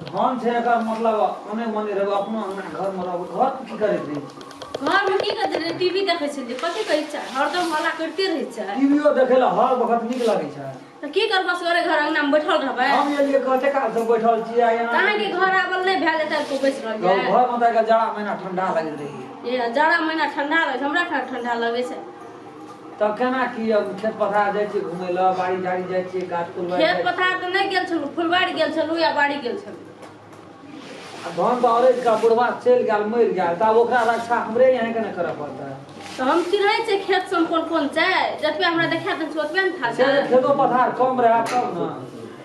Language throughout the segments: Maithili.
धन छै एकर मतलब अने मने रहबै अपनो अंगना घरमे रहबै घर की करैत रहै छी घरमे की करैत रहै टीवी देखै छलियै कथी कहै छै हरदम हल्ला करिते रहै छै टीवीओ देखै लए हर वक्त नीक लगै छै तऽ की करबै असगरे घर अंगनामे बैठल रहबै हम एलियै कते काल से बैठल छियै आ तऽ यहाँ अहाँके घर आबल नहि भेल एतऽ को बैस रहलियै घरमे तऽ आइकाल्हि जाड़ा महीना ठंडा लगैत रहैए ए जाड़ा महीना ठंडा लगै छै हमरा कहाँ ठंडा लगै छै तब केना की अब खेत पथार जाइ छियै घुमै लए बाड़ी झाड़ी जाइ छियै गाछ फुलबाड़ी खेत जाइ छियै। पथार तऽ नहि गेल छलहुँ फुलबाड़ी गेल छलहुँ या बाड़ी गेल छलहुँ आ धन तऽ अरैज कऽ बुढ़वा चलि गेल मरि गेल तऽ आब ओकरा रक्षा हमरे यहाँ के ने करऽ पड़तै तऽ हम चिन्है छियै खेत सब कोन कोन छै जतबे हमरा देखा देने छै ओतबे ने था से छै जे खेतो पथार कम रहए तब ने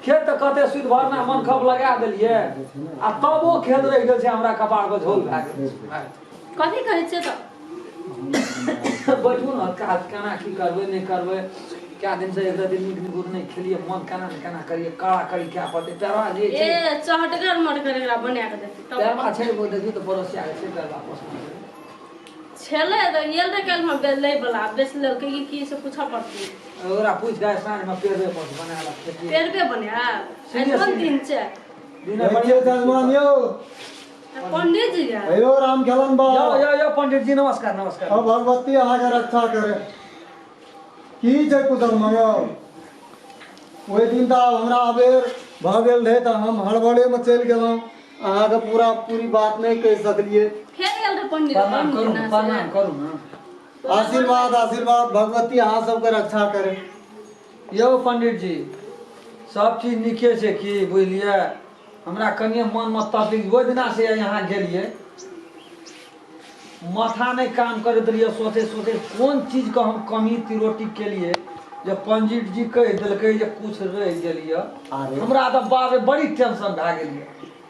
खेत तऽ कते सुति भरना मन खप लगा देलियै आ तबो खेत रहि गेल छै हमरा कपार पर झोल भए गेल छै। कथी कहै छियै तऽ बैठू ने काज केना की करबै नहि करबै कए दिन से एक दिन नीक निकुत नहि खेलियै मन केना ने केना करियै कड़ा कड़ी कए पड़तै पैरवा जे छै ए चहटगर मटगर एकरा बना कऽ देतै तब पैरवा छै ओ देखियौ तऽ पड़ोसिया के छै पैरवा पोसने छलै तऽ गेल रहै काल्हि हम लै बला बेच लेलकै कि की से पूछऽ पड़तै ओकरा पूछि कऽ साँझमे पेड़बे पोस बना लऽ खेती पेड़बे बनायब आइ कोन दिन छै दिने बढ़िया जजमान यौ पंडित जी गे हेलो राम खेलन यौ बाबा यौ यौ पंडित जी नमस्कार नमस्कार अब भगवती अहाँके रक्षा करे की छै कुशल मंगल ओहि दिन तऽ आब हमरा अबेर भऽ गेल रहै तऽ हम हड़बड़ेमे चलि गेलहुँ अहाँके पूरा पूरी बात नहि कहि सकलियै फेर गेल रहै पंडित प्रणाम करू पंडित प्रणाम करू ने आशीर्वाद आशीर्वाद भगवती अहाँ सबके रक्षा करे यौ पंडित जी सब चीज नीके छै की बुझलियै हमरा कनिए मनमे तकलीफ ओहि दिना से यहाँ गेलियै माथा नहि काम करैत रहियै सोचै सोचै कोन चीजके हम कमी तिरोटी केलियै जे पंडित जी कहि देलकै जे किछु रहि गेल यऽ अरे हमरा तऽ बाप रे बड़ी टेंशन भए गेल यऽ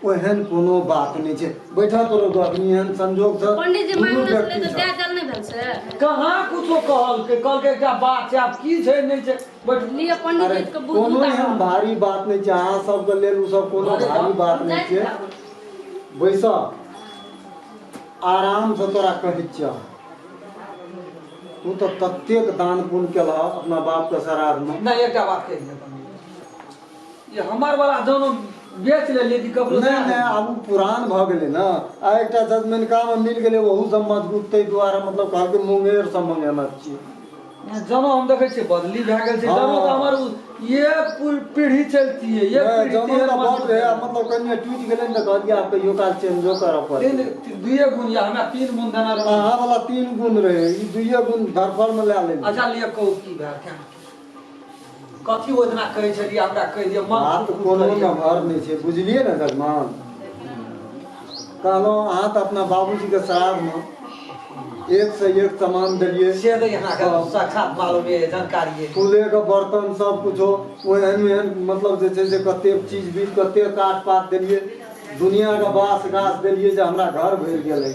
ओहन कोनो बात नहि छै बैठा तो रहू अखनी एहन संजोग से पंडित जी दुनू मांगने छलै व्यक्ति तऽ छह। दए देल नहि भेल से कहाँ कुछो कहलकै कहलकै एकटा बात छै आब की छै नहि छै बैठ लिअ पंडित अरे जी के बुझू कोनो तऽ एहन भारी बात नहि छै अहाँ सबके लेल ओ सब कोनो भारी बात नहि छै बैस आरामसँ तोरा कहै छियह तू तऽ ततेक दान पुण्य केलह अपना बापके श्राद्धमे नहि एकटा बात कहि दिअ पंडित जी। ई हमर वाला जनो बेच लेलियै कि ककरो नहि नहि आब ओ पुरान भऽ गेलै ने आ एकटा जजमेनकामे मिल गेलै ओहू सब मजबूत ताहि दुआरे मतलब कहलकै मुंगेरसँ मंगेने छियै जनो हम देखै छियै बदली भए गेल छै जनो तऽ हमर एक पीढ़ी चलतियै एक नहि पीढ़ी जनो तेहन तऽ बड़ मजबूत रहै आ मतलब कनिए टूटि गेलै ने तऽ कहलियै आब कहियो काल चेंजो करऽ पड़तै तीन दुइए गुण यऽ हमरा तीन गुण देने रहै अहाँ वाला तीन गुण रहै ई दुइए गुण धरफड़मे लए लेलियै अच्छा लिअ कहू की भेल केना कथी ओहि दिना कहै छलियै हमरा कहि दिअ मन बात कोनो नमहर नहि छै बुझलियै ने जगमान कहलहुँ अहाँ तऽ अपना बाबूजीके श्राद्धमे एक से एक सामान देलियै से तऽ अहाँके साक्षात मालूम यऽ जानकारी यऽ फूलेके बर्तन सब कुछो ओहन ओहन मतलब जे छै से कतेक चीज बीज कतेक काठ पात देलियै दुनिआँके बाँस गाछ देलियै जे हमरा घर भरि गेलै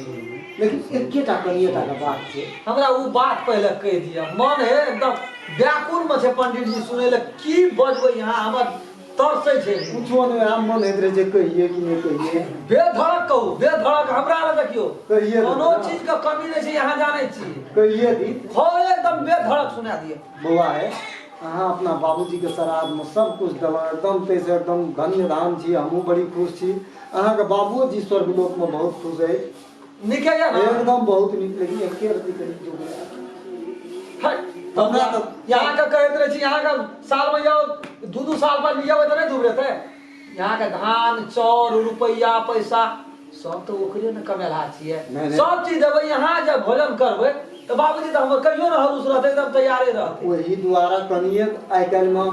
लेकिन एकेटा कनिएटाके बात छै हमरा ओ बात पहिले कहि दिअ मन है एकदम व्याकुलमे छै पंडित जी सुनै लए की बजबै यहाँ हमर तरसै छै कुछो नहि आब मन होइत रहै छै कहियै कि नहि कहियै बेधड़क कहू बेधड़क हमरा लग देखियौ कहिए देबै कोनो ने। चीज के कमी नहि छै यहाँ जानै छी कहिए दी हो एकदम बेधड़क सुना दिअ बौआ हे अहाँ अपना बाबूजीके श्राद्धमे सब कुछ देलहुँ एकदम ताहिसँ एकदम धन्य धान छी हमहूँ बड़ी खुश छी अहाँके बाबुओ जी स्वर्गलोकमे बहुत खुश अछि नीके यऽ ने एकदम बहुत नीक लेकिन एके रति कनि दुख हट, हमरा तऽ यहाँ के कहैत रहै छी यहाँ के साल में यौ दू दू साल पर लियबै तऽ नहि दुबरेतै यहाँ के धान चाउर रुपैआ पैसा सब तऽ ओकरे ने कमेलहा छियै नहि, नहि। सब चीज देबै यहाँ जे भोजन करबै तऽ बाबूजी तऽ हमर कहियो ने हरुस रहतै एकदम तैयारे रहतै ओहि दुआरे कनिए आइ काल्हिमे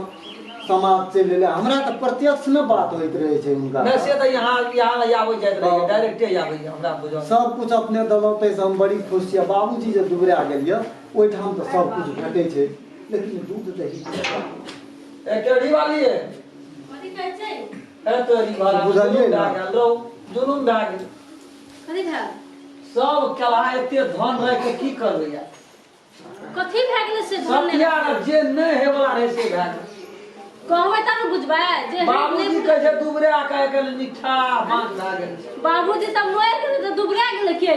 समाज चलि एलै हमरा तऽ प्रत्यक्ष ने बात होइत रहै छै हुनका नहि से तऽ यहाँ यहाँ लए आबै जाइत रहै हँ। डायरेक्टे आबै हमरा बुझल सब कुछ अपने देलहुँ ताहिसँ हम बड़ी खुश छी आ बाबूजी जे दुबरा गेल यऽ ओहिठाम तऽ सब कुछ भेटै छै लेकिन दूध दही ए टेढ़ी वाली है कथी कहै छै ए तोरी वाला बुझलियै जुलुम ने? भए गेल रौ जुलुम भए गेल कथी भेल सब केलहा एते धन राखि के की करबै यार कथी भए गेलै से धन नहि सत्या ने जे नहि हेवला रहै से भए गेल कहबै तब ने बुझबै जे है बाबूजी नहि कहै छै दुबरे आ के गेल निठा बांध भए गेल छै बाबूजी तऽ मरि गेलै तऽ दुबरा गेलै के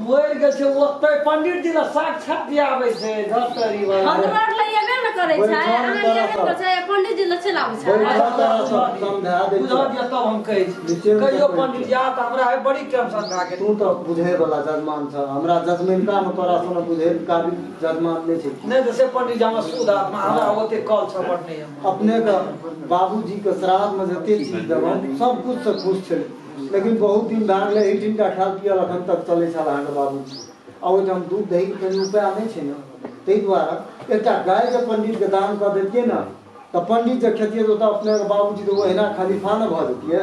मरि गेल छै ओतै पंडित जी लग साक्षात आबै छै धतरी वाला हमरो आर लए एबे ने करै छै, बैठल अहाँ तोरा लियाबे सब। करै छै, पंडित जी लग चलि आबै छै। बैठल तोरा सब समझा दै बुझऽ छियौ। दिअ तब हम कहै छी। नीचे कहियो उतरबै पंडित जी आ तऽ हमरा है बड़ी टेंशन भए गेल। तू तऽ बुझै वाला जजमान छ, हमरा जजमेनका मे तोरा सन बुझै काबिल जजमान नहि छै। नहि तऽ से पंडित जी हमर शुद्ध आत्मा, हमरा ओते कल छपट नहि है। अपने के बाबूजी के श्राद्ध में जते चीज देबनि सब कुछ से खुश छलै, लेकिन बहुत दिन भए गेलै एहिठिनका खायल पियल अखन तक चलै छल अहाँके बाबूजी। आ ओहिठाम दूध दहीके कनि उपाय नहि छै ने, ताहि दुआरे एकटा गाय जे पंडितके दान कऽ देतियै ने तऽ पंडित जे खेतियै तऽ ओतऽ अपनेके बाबूजी तऽ ओहिना खलीफा ने भऽ जतियै।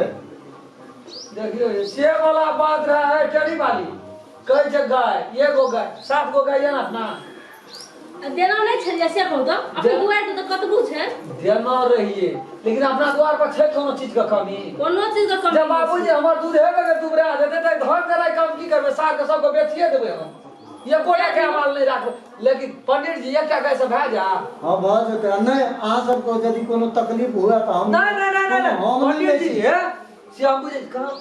देखियौ से वाला बात रहे है टेढ़ी वाली, कहै छै गाय एगो गाय 7 गो गाय यऽ ने अपना देना नहि छलियै से कहू तऽ अपने दुआरि पर तऽ कतबो छै। देना रहिए, लेकिन अपना द्वार पर छै कोनो चीज के कमी? कोनो चीज के कमी जब बाबूजी हमर दूध हेबे के दुबरा जेतै तऽ धन देनाइ काम की करबै? सार के सबके बेचिए देबै हम, एकोटा के माल नहि राखबै। लेकिन पंडित जी एकटा गाय से भए जा। हाँ भऽ जेतै। आ नहि अहाँ सबके यदि कोनो तकलीफ हुए तऽ हम नहि नहि नहि नहि हम नहि पंडित लै जी छी। हे से हम बुझै छी, कहाँ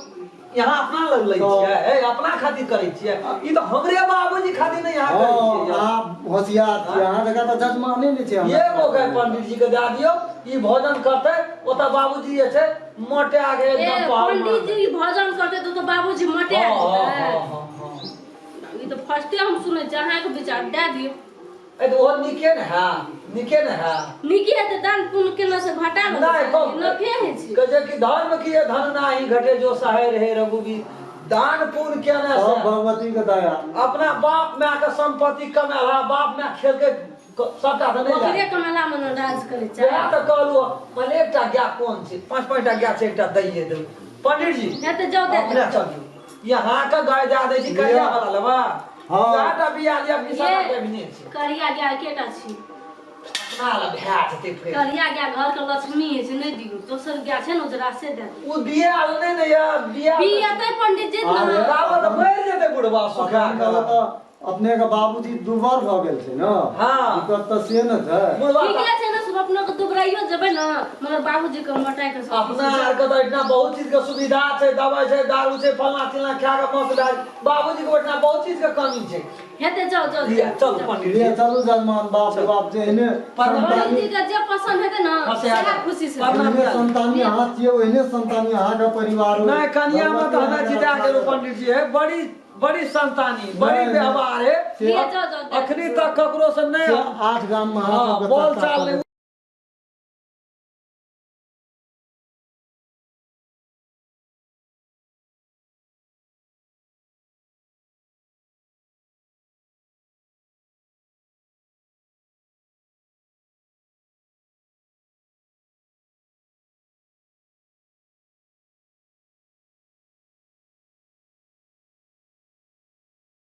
यहाँ अपना लग लै छियै, हे अपना खातिर करै छियै, ई तऽ हमरे बाबूजी खातिर नहि यहाँ करै हँ छियै। अहाँ होशियार छियै, अहाँ जकाँ तऽ जजमाने नहि छै हमरा। एगो गाय पंडित जी के दए दियौ, ई भोजन करतै, ओतऽ बाबूजी जे छै मोटा के ए एकदम पहलवान। पंडित जी भोजन करतै तऽ बाबूजी मोटा हँ, हँ, जेतै। हँ, हँ, हँ। ई तऽ फर्स्टे हम सुनै छी, अहाँके विचार दए दियौ। ए तऽ ओहो नीके ने है, नीके ने है। नीके हेतै, दान पुण्य केला से घाटा लगै नहि, छै, कम। नफे होइ छै। कहै छै कि धर्म की धन नाही घटे जो सहाय रहे रघुवीर। दान पुण्य केने सब से भगवती के दया। अपना बाप माय के संपत्ति कमेला, बाप माय खेलके सबटा तऽ नहि ओकरे जाय। कमेला मे ने राज करै छै। वएह तऽ कहलहुँ, मानि एकटा गाय कोन छै, 5-5 टा गाय छै, एकटा दैये देबै पंडित जी। हे तऽ जाउ दे अपने चलियौ, यहाँ के गाय दए दै छी, करिया वाला लेबा? हाँ। चारिटा बिया लिअ, बीसा ये। के भी नहि छै। करिया गाय केटा छी? अपना लए भए जेतै फेर। करिया गाय घर के लक्ष्मी होइ छै, नहि दियौ। दोसर गाय छै ने उजरा से दे दियौ। ओ बिया नहि ने यऽ, बिया बियतै पंडित जी ने। अरे। ताबत तऽ मरि जेतै बुढ़बा सुखा अखन कऽ। कहलक तऽ अपने के बाबूजी दुबर भऽ गेल छै ने। हाँ। दिक्कत तऽ से ने छै। बुढ़बा ठीके छै ने, सुबह अपना के दुबराइयो जेबै ने, मगर बाबूजी के मोटाइ के सब अपना आर के तऽ एहिठिना बहुत चीज के सुविधा छै, दवाइ छै, दारू छै, फलना चिलना खा के मस्त भए बाबूजी के ओहिठिना बहुत चीज के कमी छै। हेतै, जाउ जाउ। लिअ, चलू पंडित लिअ जी। चलू जजमान, बाप रे बाप, जेहने पंडित संतानी जी के जे पसंद हेतै ने हँ, से सएह हेतै। खुशी से। प्रणाम। जेहने संतानी अहाँ छियै ओहने संतानी अहाँके परिवार होय। नहि कनिया मे तऽ हमे भगवती जिता अहाँके गेलहुँ पंडित जी, हे बड़ी बड़ी संतानी, बड़ी नहि, नहि। व्यवहार है। से लिअ, जाउ जाउ। अखनी तक ककरो से नहि से 8 गाम में अहाँ हाँ, सबके बोल चर्चा चाल चलै नहि।